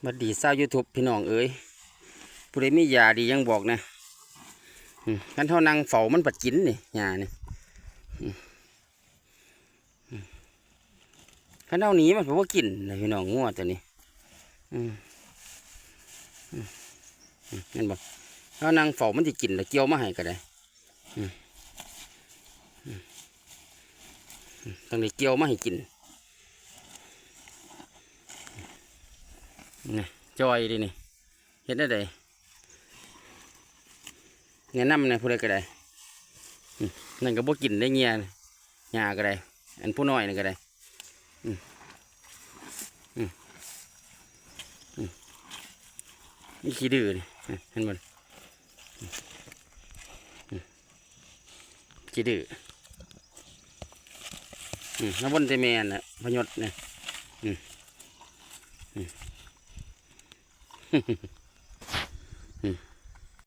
ຫວັດດີຊາວຢູທູບພີ່ນ້ອງເອີຍ ຜູ້ໃດມີຢາດີຫຍັງບອກແດ່. ອືມ ຄັນເຮົານັ່ງເຝົ້າມັນພັດກິນນີ້ ຫຍ້ານີ້. ອືມ ອືມ ຄັນເຮົາໜີມັນກໍບໍ່ກິນນະພີ່ນ້ອງ ງົວຕົວນີ້. ອືມ ອືມ ອືມ ເຫັນບໍ່ ເຮົານັ່ງເຝົ້າມັນຊິກິນ ແລ້ວກ່ຽວມາໃຫ້ກໍໄດ້. ອືມ ອືມ ອືມ ຕ້ອງໄດ້ກ່ຽວມາໃຫ້ກິນ. ນີ້ຈ່ອຍເດ້ນີ້ ເຮັດແນວໃດ ແນະນຳແດ່ ຜູ້ໃດກໍໄດ້. ອືມ ນັ້ນກໍບໍ່ກິນໄດ້ ເຫຍື່ອຫຍ້າກໍໄດ້ ອັນຜູ້ນ້ອຍນັ້ນກໍໄດ້. ອືມ ອືມ ອືມ ນີ້ຂີ້ດື້ນີ້ ເຫັນບໍ່? ອືມ ຂີ້ດື້. ອືມ ມາວົນແຕ່ແມ່ນແຫຼະ ພະຍົດນີ້. ອືມ ອືມ ອືມ